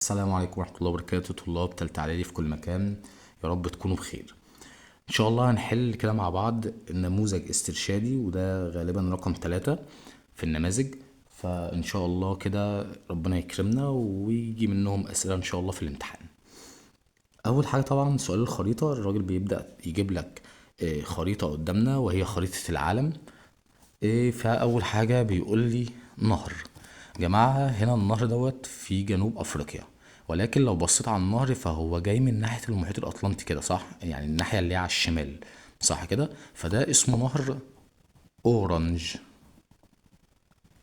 السلام عليكم ورحمة الله وبركاته، طلاب تالتة إعدادي في كل مكان، يا رب تكونوا بخير. إن شاء الله هنحل كده مع بعض نموذج استرشادي، وده غالبا رقم 3 في النماذج، فإن شاء الله كده ربنا يكرمنا ويجي منهم أسئلة إن شاء الله في الامتحان. أول حاجة طبعا سؤال الخريطة، الراجل بيبدأ يجيب لك خريطة قدامنا وهي خريطة العالم. فأول حاجة بيقول لي نهر. جماعة هنا النهر دوت في جنوب أفريقيا، ولكن لو بصيت على النهر فهو جاي من ناحية المحيط الأطلنطي كده، صح؟ يعني الناحية اللي هي على الشمال، صح كده؟ فده اسمه نهر أورنج.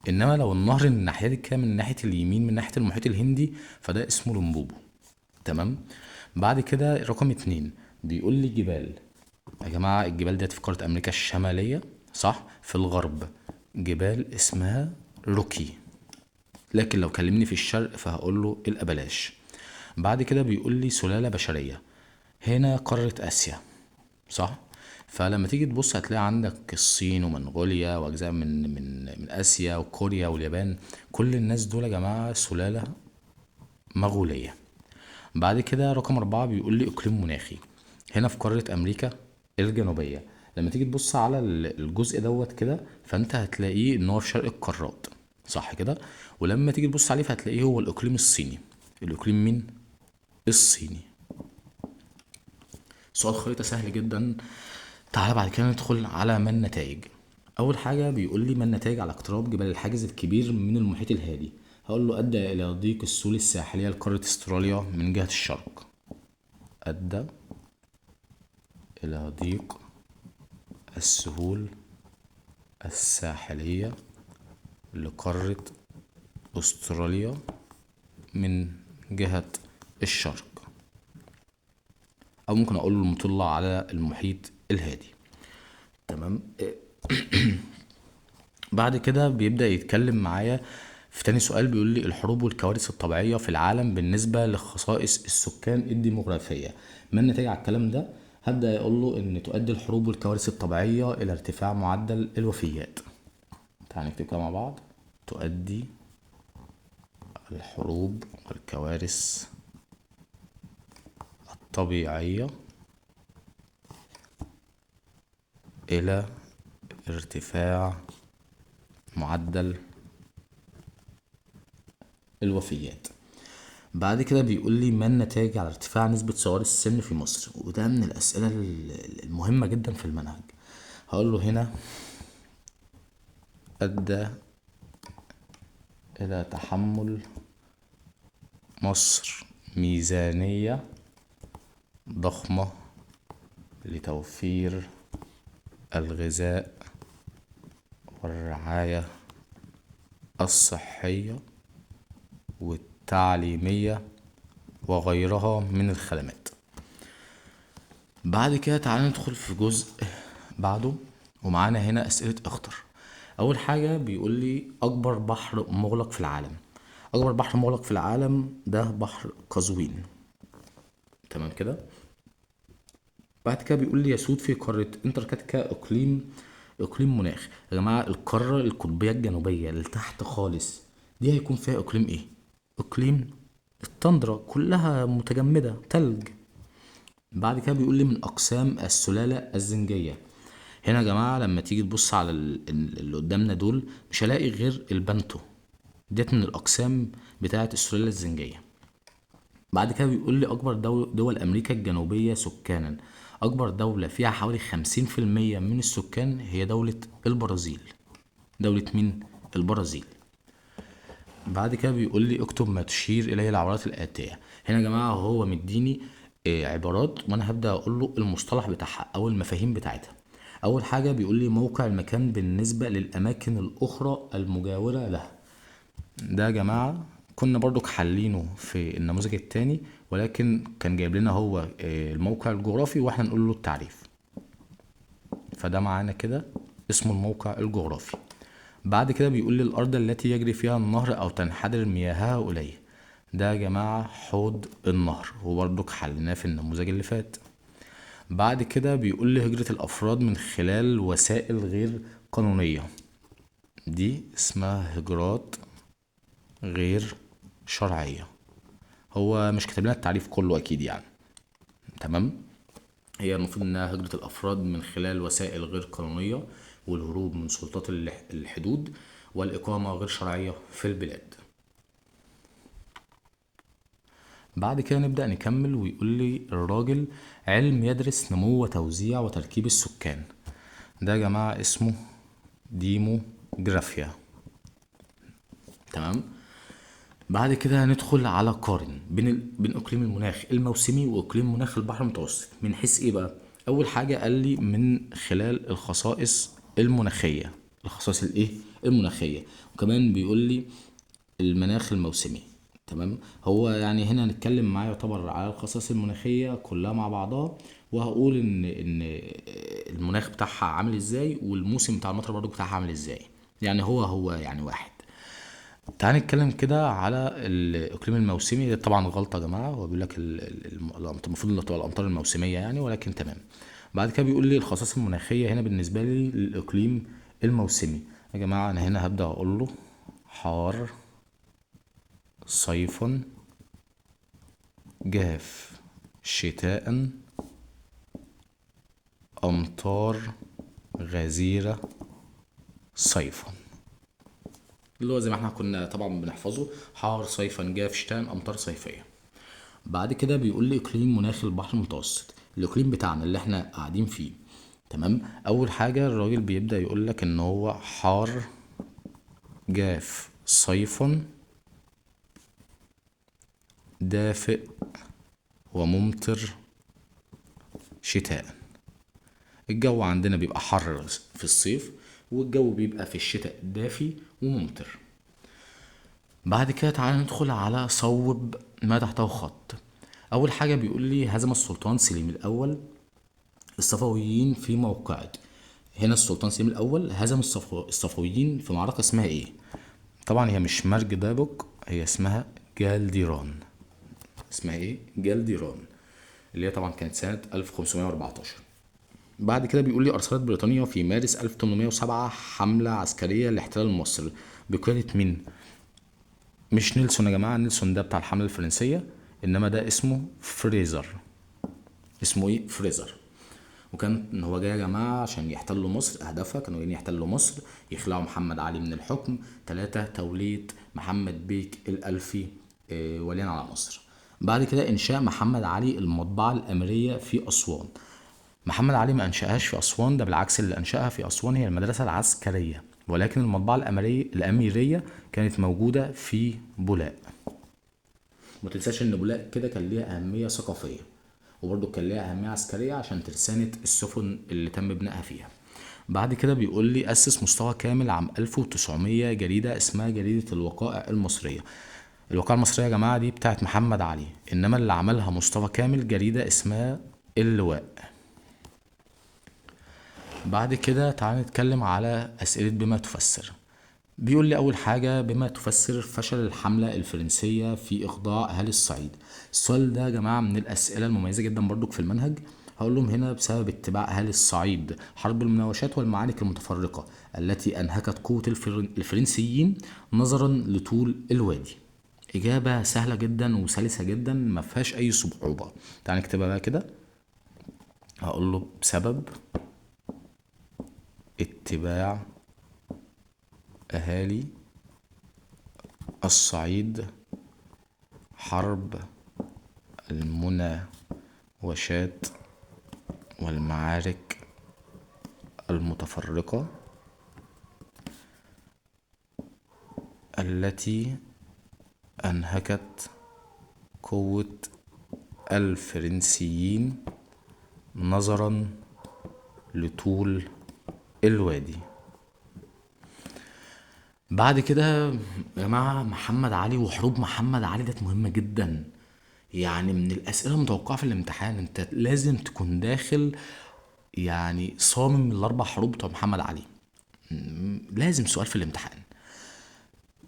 إنما لو النهر من الناحية دي كده، من ناحية اليمين، من ناحية المحيط الهندي، فده اسمه لمبوبو. تمام؟ بعد كده رقم 2 بيقول لي جبال. يا جماعة الجبال ديت في قارة أمريكا الشمالية، صح؟ في الغرب جبال اسمها روكي، لكن لو كلمني في الشرق فهقول له الأبلاش. بعد كده بيقول لي سلالة بشرية، هنا قارة آسيا، صح؟ فلما تيجي تبص هتلاقي عندك الصين ومنغوليا وأجزاء من آسيا وكوريا واليابان، كل الناس دول يا جماعة سلالة مغولية. بعد كده رقم 4 بيقول لي إقليم مناخي، هنا في قارة أمريكا الجنوبية. لما تيجي تبص على الجزء دوت كده فأنت هتلاقيه إن هو في شرق القارات، صح كده؟ ولما تيجي تبص عليه فهتلاقيه هو الإقليم الصيني. الإقليم مين؟ الصيني. سؤال خريطة سهل جدا. تعالى بعد كده ندخل على ما النتائج. أول حاجة بيقول لي ما النتائج على اقتراب جبال الحاجز الكبير من المحيط الهادي. هقول له أدى إلى ضيق السهول الساحلية لقارة استراليا من جهة الشرق. أدى إلى ضيق السهول الساحلية لقارة أستراليا من جهة الشرق، أو ممكن أقول له المطلة على المحيط الهادي. تمام. بعد كده بيبدأ يتكلم معايا في تاني سؤال، بيقول لي الحروب والكوارث الطبيعية في العالم بالنسبة لخصائص السكان الديموغرافية، ما النتائج على الكلام ده؟ هبدأ أقول له إن تؤدي الحروب والكوارث الطبيعية إلى ارتفاع معدل الوفيات. تعال نكتب كده مع بعض، تؤدي الحروب والكوارث الطبيعية إلى ارتفاع معدل الوفيات. بعد كده بيقول لي ما النتائج على ارتفاع نسبة صغار السن في مصر، وده من الأسئلة المهمة جدا في المنهج. هقول له هنا أدى إلى تحمل مصر ميزانية ضخمة لتوفير الغذاء والرعاية الصحية والتعليمية وغيرها من الخدمات. بعد كده تعالى ندخل في جزء بعده، ومعانا هنا أسئلة اختر. أول حاجة بيقول لي أكبر بحر مغلق في العالم. أكبر بحر مغلق في العالم ده بحر قزوين. تمام كده. بعد كده بيقول لي يسود في قارة انتاركتيكا إقليم مناخ. يا جماعة القارة القطبية الجنوبية اللي تحت خالص دي هيكون فيها إقليم إيه؟ إقليم التندرا، كلها متجمدة تلج. بعد كده بيقول لي من أقسام السلالة الزنجية. هنا يا جماعة لما تيجي تبص على اللي قدامنا دول مش هلاقي غير البانتو، ديت من الأقسام بتاعة السلالة الزنجية. بعد كده بيقول لي أكبر دول أمريكا الجنوبية سكانا. أكبر دولة فيها حوالي 50% من السكان هي دولة البرازيل. دولة مين؟ البرازيل. بعد كده بيقول لي اكتب ما تشير إليه العبارات الآتية. هنا يا جماعة هو مديني، عبارات وأنا هبدأ أقول له المصطلح بتاعها أو المفاهيم بتاعتها. أول حاجة بيقول لي موقع المكان بالنسبة للأماكن الأخرى المجاورة له. ده يا جماعة كنا برضو حلينه في النموذج التاني، ولكن كان جايب لنا هو، الموقع الجغرافي واحنا نقول له التعريف، فده معانا كده اسمه الموقع الجغرافي. بعد كده بيقول لي الأرض التي يجري فيها النهر أو تنحدر مياهها إليه. ده يا جماعة حوض النهر، وبرضو حليناه في النموذج اللي فات. بعد كده بيقول لي هجرة الأفراد من خلال وسائل غير قانونية، دي اسمها هجرات غير شرعية. هو مش كاتب لنا التعريف كله اكيد يعني. تمام، هي المفروض انها هجرة الافراد من خلال وسائل غير قانونية والهروب من سلطات الحدود والاقامة غير شرعية في البلاد. بعد كده نبدأ نكمل ويقول لي الراجل علم يدرس نمو وتوزيع وتركيب السكان. ده يا جماعة اسمه ديموغرافيا. تمام، بعد كده هندخل على قارن بين اقليم المناخ الموسمي واقليم مناخ البحر المتوسط من حيث ايه بقى؟ اول حاجة قال لي من خلال الخصائص المناخية، الخصائص الايه؟ المناخية. وكمان بيقول لي المناخ الموسمي. تمام، هو يعني هنا هنتكلم معاه يعتبر على الخصائص المناخية كلها مع بعضها، وهقول ان المناخ بتاعها عامل ازاي والموسم بتاع المطر برضو بتاعها عامل ازاي، يعني هو يعني واحد. تعال نتكلم كده على الاقليم الموسمي. ده طبعا غلطه يا جماعة، هو بيقول لك المفروض ان تبقى الامطار الموسمية يعني، ولكن تمام. بعد كده بيقول لي الخصائص المناخية هنا بالنسبة لي للاقليم الموسمي. يا جماعة انا هنا هبدا اقول له حار صيفا جاف شتاء امطار غزيرة صيفا، اللي هو زي ما احنا كنا طبعا بنحفظه، حار صيفا جاف شتاء امطار صيفية. بعد كده بيقول لي اقليم مناخ البحر المتوسط، الاقليم بتاعنا اللي احنا قاعدين فيه. تمام، اول حاجة الراجل بيبدا يقول لك ان هو حار جاف صيفا دافئ وممطر شتاء. الجو عندنا بيبقى حر في الصيف، والجو بيبقى في الشتاء دافي وممطر. بعد كده تعالى ندخل على صوب ما تحته خط. اول حاجة بيقول لي هزم السلطان سليم الاول الصفويين في موقعة. هنا السلطان سليم الاول هزم الصفويين في معركة اسمها ايه؟ طبعا هي مش مرج دابق، هي اسمها جالديران. اسمها ايه؟ جالديران، اللي هي طبعا كانت سنة 1514. بعد كده بيقول لي أرسلت بريطانيا في مارس 1807 حملة عسكرية لاحتلال مصر بقيادة مين؟ مش نيلسون يا جماعة، نيلسون ده بتاع الحملة الفرنسية، إنما ده اسمه فريزر. اسمه إيه؟ فريزر. وكان إن هو جاي يا جماعة عشان يحتلوا مصر، أهدافها كانوا جايين يحتلوا مصر، يخلعوا محمد علي من الحكم، 3 تولية محمد بيك الألفي وليا على مصر. بعد كده إنشاء محمد علي المطبعة الأميرية في أسوان. محمد علي ما أنشأهاش في أسوان، ده بالعكس اللي أنشأها في أسوان هي المدرسة العسكرية، ولكن المطبعة الأميرية كانت موجودة في بولاق. وما تنساش إن بولاق كده كان ليها أهمية ثقافية، وبرضه كان ليها أهمية عسكرية عشان ترسانة السفن اللي تم بنائها فيها. بعد كده بيقول لي أسس مصطفى كامل عام 1900 جريدة اسمها جريدة الوقائع المصرية. الوقائع المصرية يا جماعة دي بتاعت محمد علي، إنما اللي عملها مصطفى كامل جريدة اسمها اللواء. بعد كده تعالى نتكلم على أسئلة بما تفسر. بيقول لي أول حاجة بما تفسر فشل الحملة الفرنسية في إخضاع أهالي الصعيد. السؤال ده يا جماعة من الأسئلة المميزة جدا برضك في المنهج. هقول لهم هنا بسبب اتباع أهالي الصعيد حرب المناوشات والمعارك المتفرقة التي أنهكت قوة الفرنسيين نظرا لطول الوادي. إجابة سهلة جدا وسلسة جدا ما فيهاش أي صعوبة. تعالى نكتبها بقى كده. هقول له بسبب اتباع أهالي الصعيد حرب المناوشات والمعارك المتفرقة التي أنهكت قوة الفرنسيين نظرا لطول الوادي. بعد كده يا جماعة محمد علي وحروب محمد علي ديت مهمة جدا، يعني من الأسئلة المتوقعة في الامتحان. انت لازم تكون داخل يعني صامم الأربع حروب بتوع محمد علي، لازم سؤال في الامتحان.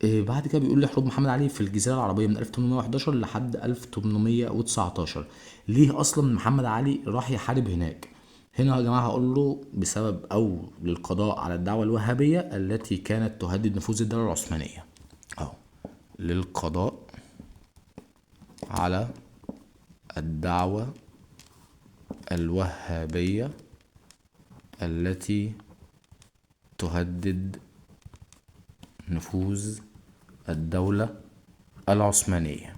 بعد كده بيقول لي حروب محمد علي في الجزيرة العربية من 1811 لحد 1819. ليه أصلا محمد علي راح يحارب هناك؟ هنا يا جماعة هقول له بسبب أو للقضاء على الدعوة الوهابية التي كانت تهدد نفوذ الدولة العثمانية. أهو للقضاء على الدعوة الوهابية التي تهدد نفوذ الدولة العثمانية.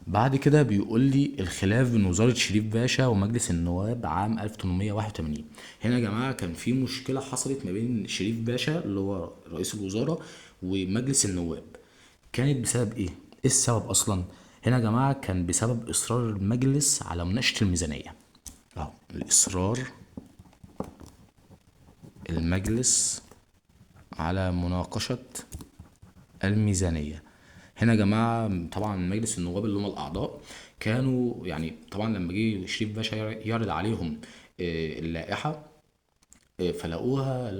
بعد كده بيقول لي الخلاف بين وزارة شريف باشا ومجلس النواب عام 1881. هنا يا جماعة كان في مشكلة حصلت ما بين شريف باشا اللي هو رئيس الوزارة ومجلس النواب. كانت بسبب ايه؟ ايه السبب اصلا؟ هنا يا جماعة كان بسبب اصرار المجلس على مناقشة الميزانية. اهو الاصرار المجلس على مناقشة الميزانية. هنا يا جماعة طبعا مجلس النواب اللي هم الأعضاء كانوا يعني طبعا لما جه شريف باشا يعرض عليهم اللائحة، فلقوها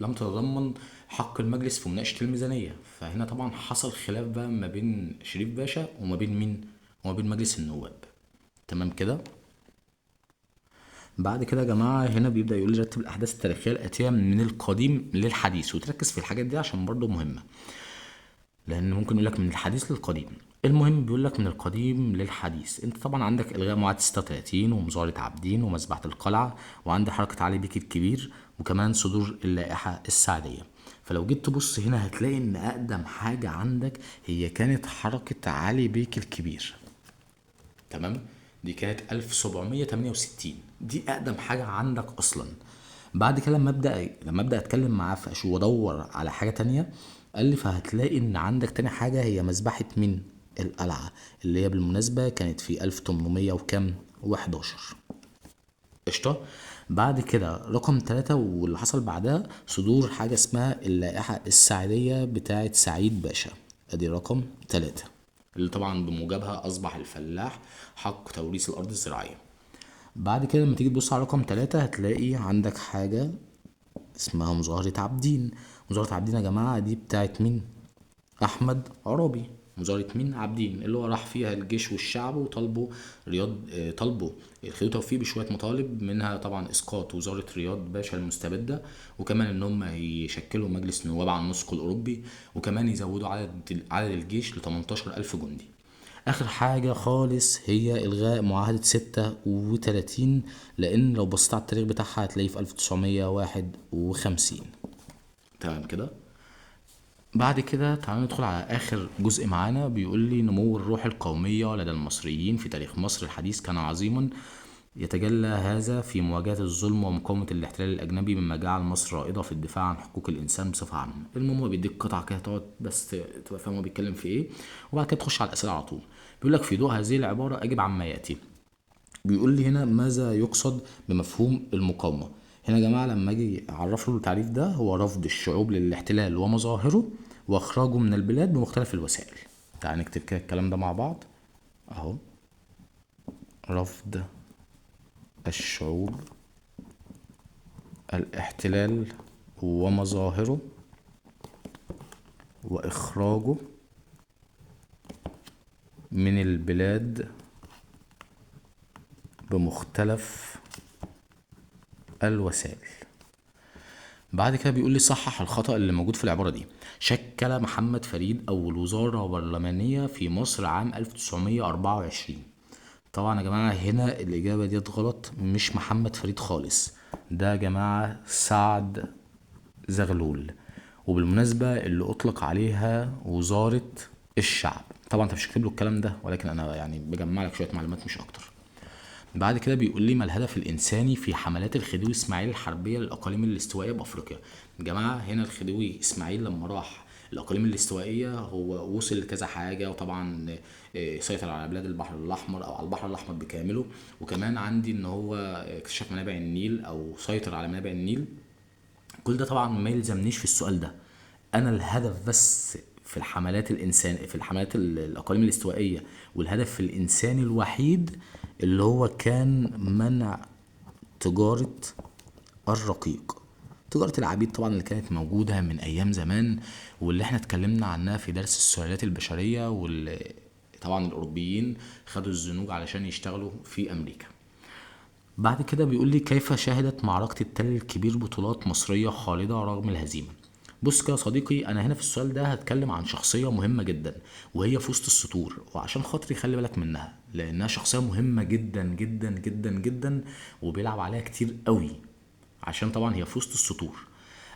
لم تتضمن حق المجلس في مناقشة الميزانية. فهنا طبعا حصل خلاف بقى ما بين شريف باشا وما بين مين؟ وما بين مجلس النواب. تمام كده. بعد كده يا جماعة هنا بيبدأ يقول لي رتب الأحداث التاريخية الآتية من القديم للحديث، وتركز في الحاجات دي عشان برضو مهمة، لأن ممكن يقول لك من الحديث للقديم. المهم بيقول لك من القديم للحديث، انت طبعا عندك إلغاء معاهدة 36 ومظاهرة عابدين ومذبحة القلعة، وعند حركة علي بيك الكبير، وكمان صدور اللائحة السعدية. فلو جيت تبص هنا هتلاقي ان أقدم حاجة عندك هي كانت حركة علي بيك الكبير. تمام، دي كانت 1768، دي أقدم حاجة عندك أصلا. بعد كده لما أبدأ أتكلم معاه في وأدور على حاجة تانية، قال لي فهتلاقي إن عندك تاني حاجة هي مذبحة مين؟ القلعة، اللي هي بالمناسبة كانت في ألف تمنمية وكام؟ وحداشر. قشطة. بعد كده رقم 3 واللي حصل بعدها صدور حاجة اسمها اللائحة السعيدية بتاعة سعيد باشا، ادي رقم 3، اللي طبعا بموجبها أصبح الفلاح حق توريث الأرض الزراعية. بعد كده لما تيجي تبص على رقم 3 هتلاقي عندك حاجة اسمها مظاهرة عابدين. مظاهرة عابدين يا جماعة دي بتاعت مين؟ أحمد عرابي. مظاهرة مين؟ عابدين، اللي هو راح فيها الجيش والشعب وطالبوا رياض، طالبوا الخديوي توفيق بشوية مطالب، منها طبعا إسقاط وزارة رياض باشا المستبدة، وكمان إن هم يشكلوا مجلس نواب عن النسق الأوروبي، وكمان يزودوا عدد الجيش لتمنتاشر ألف جندي. آخر حاجة خالص هي إلغاء معاهدة 36، لأن لو بصيت على التاريخ بتاعها هتلاقيه في 1951. تمام كده. بعد كده تعالوا ندخل على آخر جزء معانا، بيقول لي نمو الروح القومية لدى المصريين في تاريخ مصر الحديث كان عظيما، يتجلى هذا في مواجهة الظلم ومقاومة الاحتلال الأجنبي، مما جعل مصر رائدة في الدفاع عن حقوق الإنسان بصفة عامة. المهم هو بيديك قطعة كده تقعد بس تبقى فاهم هو بيتكلم في إيه، وبعد كده تخش على الأسئلة على طول. بيقول لك في ضوء هذه العبارة أجب عما يأتي. بيقول لي هنا ماذا يقصد بمفهوم المقاومة؟ هنا يا جماعة لما أجي أعرف له التعريف ده، هو رفض الشعوب للاحتلال ومظاهره وإخراجه من البلاد بمختلف الوسائل. تعال نكتب كده الكلام ده مع بعض أهو، رفض الشعوب الاحتلال ومظاهره وإخراجه من البلاد بمختلف الوسائل. بعد كده بيقول لي صحح الخطأ اللي موجود في العبارة دي. شكل محمد فريد أول وزارة برلمانية في مصر عام 1924. طبعا يا جماعة هنا الإجابة ديت غلط، مش محمد فريد خالص، ده يا جماعة سعد زغلول، وبالمناسبة اللي أطلق عليها وزارة الشعب. طبعا انت مش هتكتب له الكلام ده، ولكن أنا بجمع لك شوية معلومات مش أكتر. بعد كده بيقول لي ما الهدف الإنساني في حملات الخديوي إسماعيل الحربية للأقاليم الاستوائية بأفريقيا؟ يا جماعة هنا الخديوي إسماعيل لما راح الأقاليم الاستوائية هو وصل لكذا حاجة، وطبعا، سيطر على بلاد البحر الأحمر أو على البحر الأحمر بكامله، وكمان عندي إن هو اكتشف منابع النيل أو سيطر على منابع النيل. كل ده طبعا ما يلزمنيش في السؤال ده، أنا الهدف بس في الحملات الإنسان في الحملات الأقاليم الاستوائية، والهدف الإنساني الوحيد اللي هو كان منع تجارة الرقيق، تجارة العبيد طبعا اللي كانت موجودة من أيام زمان، واللي احنا اتكلمنا عنها في درس السلالات البشرية، واللي طبعا الأوروبيين خدوا الزنوج علشان يشتغلوا في أمريكا. بعد كده بيقول لي كيف شهدت معركة التل الكبير بطولات مصرية خالدة رغم الهزيمة؟ بص كده يا صديقي، انا هنا في السؤال ده هتكلم عن شخصية مهمة جدا وهي في وسط السطور، وعشان خاطري خلي بالك منها لانها شخصية مهمة جدا جدا جدا جدا وبيلعب عليها كتير قوي، عشان طبعا هي في وسط السطور.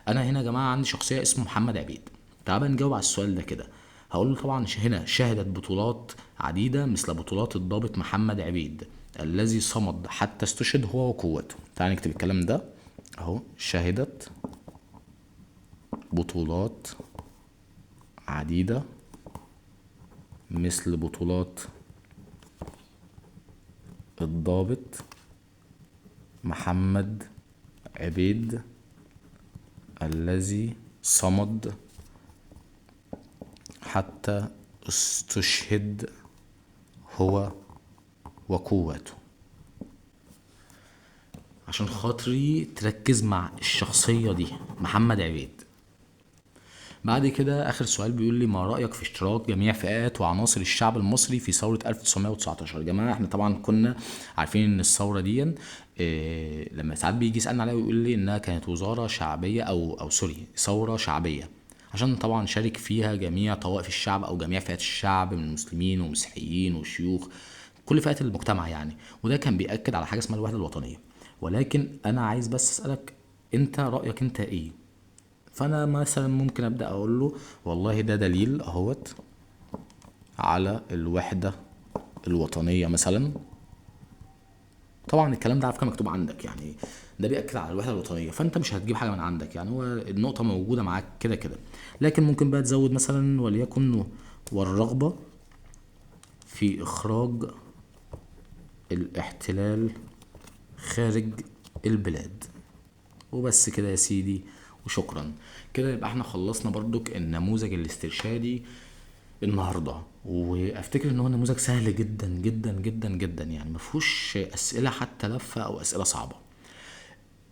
انا هنا يا جماعة عندي شخصية اسمه محمد عبيد. تعال بقى نجاوب على السؤال ده كده. هقول له طبعا هنا شهدت بطولات عديدة مثل بطولات الضابط محمد عبيد الذي صمد حتى استشهد هو وقوته. تعال نكتب الكلام ده اهو، شهدت بطولات عديدة مثل بطولات الضابط محمد عبيد الذي صمد حتى استشهد هو وقوته. عشان خاطري تركز مع الشخصية دي محمد عبيد. بعد كده آخر سؤال بيقول لي ما رأيك في اشتراك جميع فئات وعناصر الشعب المصري في ثورة 1919؟ يا جماعة احنا طبعا كنا عارفين ان الثورة دي، لما ساعات بيجي يسألنا عليها ويقول لي انها كانت وزارة شعبية او سوري ثورة شعبية، عشان طبعا شارك فيها جميع طوائف الشعب او جميع فئات الشعب من مسلمين ومسيحيين وشيوخ، كل فئات المجتمع يعني، وده كان بيأكد على حاجة اسمها الوحدة الوطنية. ولكن انا عايز بس اسألك انت رأيك انت ايه؟ فانا مثلا ممكن ابدا اقول له والله ده دليل اهوت على الوحده الوطنيه مثلا. طبعا الكلام ده على فكره مكتوب عندك، يعني ده بيأكد على الوحده الوطنيه، فانت مش هتجيب حاجه من عندك، يعني هو النقطه موجوده معاك كده كده. لكن ممكن بقى تزود مثلا وليكن والرغبه في اخراج الاحتلال خارج البلاد. وبس كده يا سيدي، وشكرا. كده يبقى احنا خلصنا برضك النموذج الاسترشادي النهارده، وافتكر ان هو نموذج سهل جدا جدا جدا جدا، يعني ما فيهوش اسئله حتى لفه او اسئله صعبه.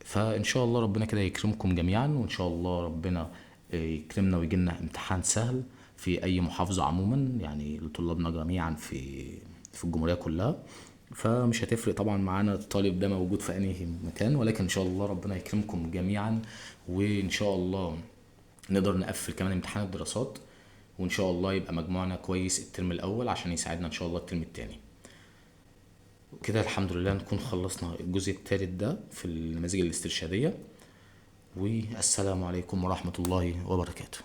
فان شاء الله ربنا كده يكرمكم جميعا، وان شاء الله ربنا يكرمنا ويجي لنا امتحان سهل في اي محافظه عموما، يعني لطلابنا جميعا في الجمهوريه كلها. فمش هتفرق طبعا معانا الطالب ده موجود في انهي مكان، ولكن ان شاء الله ربنا يكرمكم جميعا، وان شاء الله نقدر نقفل كمان امتحان الدراسات، وان شاء الله يبقى مجموعنا كويس الترم الاول عشان يساعدنا ان شاء الله الترم التاني. كده الحمد لله نكون خلصنا الجزء الثالث ده في النماذج الاسترشادية، والسلام عليكم ورحمة الله وبركاته.